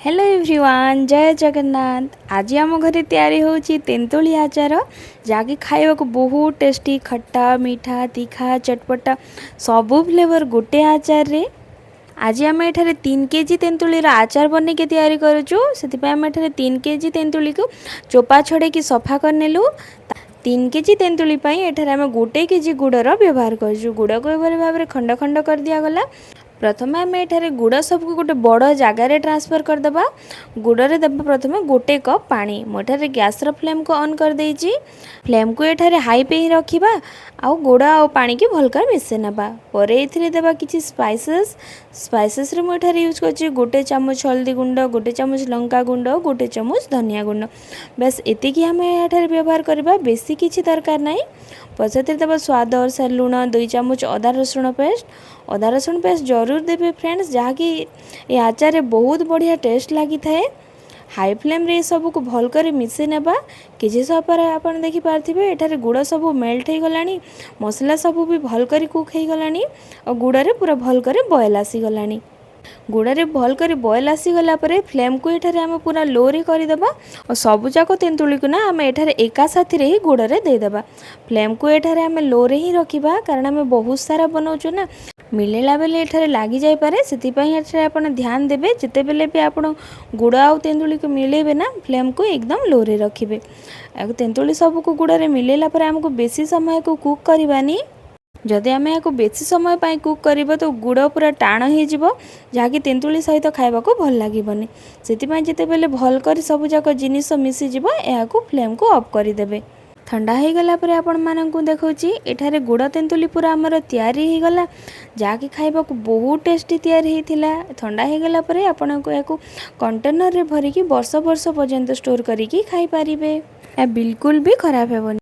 Hello everyone, ଜୟ ଜଗନ୍ନାଥ। ଆଜି ଆମ ଘରେ ତିଆରି ହେଉଛି ତେନ୍ତୁଳି ଆଚାର, ଯାହାକି ଖାଇବାକୁ ବହୁତ ଟେଷ୍ଟି। ଖଟା, ମିଠା, ତୀଖା, ଚଟପଟା ସବୁ ଫ୍ଲେଭର୍ ଗୋଟେ ଆଚାରରେ। ଆଜି ଆମେ ଏଠାରେ 3 କେଜି ତେନ୍ତୁଳିର ଆଚାର ବନେଇକି ତିଆରି କରୁଛୁ। ସେଥିପାଇଁ ଆମେ ଏଠାରେ 3 କେଜି ତେନ୍ତୁଳିକୁ ଚୋପା ଛଡ଼େଇକି ସଫା କରିନେଲୁ। 3 କେଜି ତେନ୍ତୁଳି ପାଇଁ ଏଠାରେ ଆମେ 1 କେଜି ଗୁଡ଼ର ବ୍ୟବହାର କରୁଛୁ। ଗୁଡ଼କୁ ଏଭଳି ଭାବରେ ଖଣ୍ଡ ଖଣ୍ଡ କରିଦିଆଗଲା। ପ୍ରଥମେ ଆମେ ଏଠାରେ ଗୁଡ଼ ସବୁକୁ ଗୋଟେ ବଡ଼ ଜାଗାରେ ଟ୍ରାନ୍ସଫର୍ କରିଦେବା। ଗୁଡ଼ରେ ଦେବା ପ୍ରଥମେ 1 କପ୍ ପାଣି। ମୁଁ ଏଠାରେ ଗ୍ୟାସ୍ର ଫ୍ଲେମ୍କୁ ଅନ୍ କରିଦେଇଛି। ଫ୍ଲେମ୍କୁ ଏଠାରେ ହାଇ ହିଁ ରଖିବା ଆଉ ଗୁଡ଼ ଆଉ ପାଣିକି ଭଲ କରି ମିଶାଇ ନେବା। ପରେ ଏଥିରେ ଦେବା କିଛି ସ୍ପାଇସେସ୍। ସ୍ପାଇସେସ୍ରେ ମୁଁ ଏଠାରେ ୟୁଜ୍ କରୁଛି 1 ଚାମଚ ହଳଦୀ ଗୁଣ୍ଡ, 1 ଚାମଚ ଲଙ୍କା ଗୁଣ୍ଡ, 1 ଚାମଚ ଧନିଆ ଗୁଣ୍ଡ। ବାସ୍, ଏତିକି ଆମେ ଏଠାରେ ବ୍ୟବହାର କରିବା, ବେଶୀ କିଛି ଦରକାର ନାହିଁ। ପଛଥିରେ ଦେବା ସ୍ୱାଦ ଅନୁସାରେ ଲୁଣ, 2 ଚାମଚ ଅଦା ରସୁଣ ପେଷ୍ଟ। ଅଦା ରସୁଣ ପେଷ୍ଟ ଜରୁର ଦେବେ ଫ୍ରେଣ୍ଡସ୍, ଯାହାକି ଏ ଆଚାରରେ ବହୁତ ବଢ଼ିଆ ଟେଷ୍ଟ ଲାଗିଥାଏ। ହାଇ ଫ୍ଲେମ୍ରେ ଏସବୁକୁ ଭଲ କରି ମିଶାଇ ନେବା। କିଛି ସମୟ ପରେ ଆପଣ ଦେଖିପାରୁଥିବେ, ଏଠାରେ ଗୁଡ଼ ସବୁ ମେଲ୍ଟ ହେଇଗଲାଣି, ମସଲା ସବୁ ବି ଭଲ କରି କୁକ୍ ହେଇଗଲାଣି ଆଉ ଗୁଡ଼ରେ ପୁରା ଭଲ କରି ବଏଲ୍ ଆସିଗଲାଣି। ଗୁଡ଼ରେ ଭଲ କରି ବଏଲ୍ ଆସିଗଲା ପରେ ଫ୍ଲେମ୍କୁ ଏଠାରେ ଆମେ ପୁରା ଲୋରେ କରିଦେବା ଆଉ ସବୁଯାକ ତେନ୍ତୁଳିକୁ ନା ଆମେ ଏଠାରେ ଏକା ସାଥିରେ ହିଁ ଗୁଡ଼ରେ ଦେଇଦେବା। ଫ୍ଲେମ୍କୁ ଏଠାରେ ଆମେ ଲୋରେ ହିଁ ରଖିବା, କାରଣ ଆମେ ବହୁତ ସାରା ବନାଉଛୁ ନା, ମିଳିଲା ବେଲେ ଏଠାରେ ଲାଗିଯାଇପାରେ। ସେଥିପାଇଁ ଏଠାରେ ଆପଣ ଧ୍ୟାନ ଦେବେ, ଯେତେବେଲେ ବି ଆପଣ ଗୁଡ଼ ଆଉ ତେନ୍ତୁଳିକୁ ମିଳେଇବେ ନା, ଫ୍ଲେମ୍କୁ ଏକଦମ ଲୋରେ ରଖିବେ। ଆଉ ତେନ୍ତୁଳି ସବୁକୁ ଗୁଡ଼ରେ ମିଳେଇଲା ପରେ ଆମକୁ ବେଶୀ ସମୟକୁ କୁକ୍ କରିବାନି। ଯଦି ଆମେ ଏହାକୁ ବେଶୀ ସମୟ ପାଇଁ କୁକ୍ କରିବା ତ ଗୁଡ଼ ପୁରା ଟାଣ ହେଇଯିବ, ଯାହାକି ତେନ୍ତୁଳି ସହିତ ଖାଇବାକୁ ଭଲ ଲାଗିବନି। ସେଥିପାଇଁ ଯେତେବେଲେ ଭଲ କରି ସବୁଯାକ ଜିନିଷ ମିଶିଯିବ, ଏହାକୁ ଫ୍ଲେମ୍କୁ ଅଫ୍ କରିଦେବେ। ଥଣ୍ଡା ହେଇଗଲା ପରେ ଆପଣମାନଙ୍କୁ ଦେଖାଉଛି, ଏଠାରେ ଗୁଡ଼ ତେନ୍ତୁଳି ପୁରା ଆମର ତିଆରି ହେଇଗଲା, ଯାହାକି ଖାଇବାକୁ ବହୁତ ଟେଷ୍ଟି ତିଆରି ହେଇଥିଲା। ଥଣ୍ଡା ହେଇଗଲା ପରେ ଆପଣଙ୍କୁ ଏହାକୁ କଣ୍ଟେନରରେ ଭରିକି ବର୍ଷ ବର୍ଷ ପର୍ଯ୍ୟନ୍ତ ଷ୍ଟୋର୍ କରିକି ଖାଇପାରିବେ। ଏହା ବିଲକୁଲ ବି ଖରାପ ହେବନି।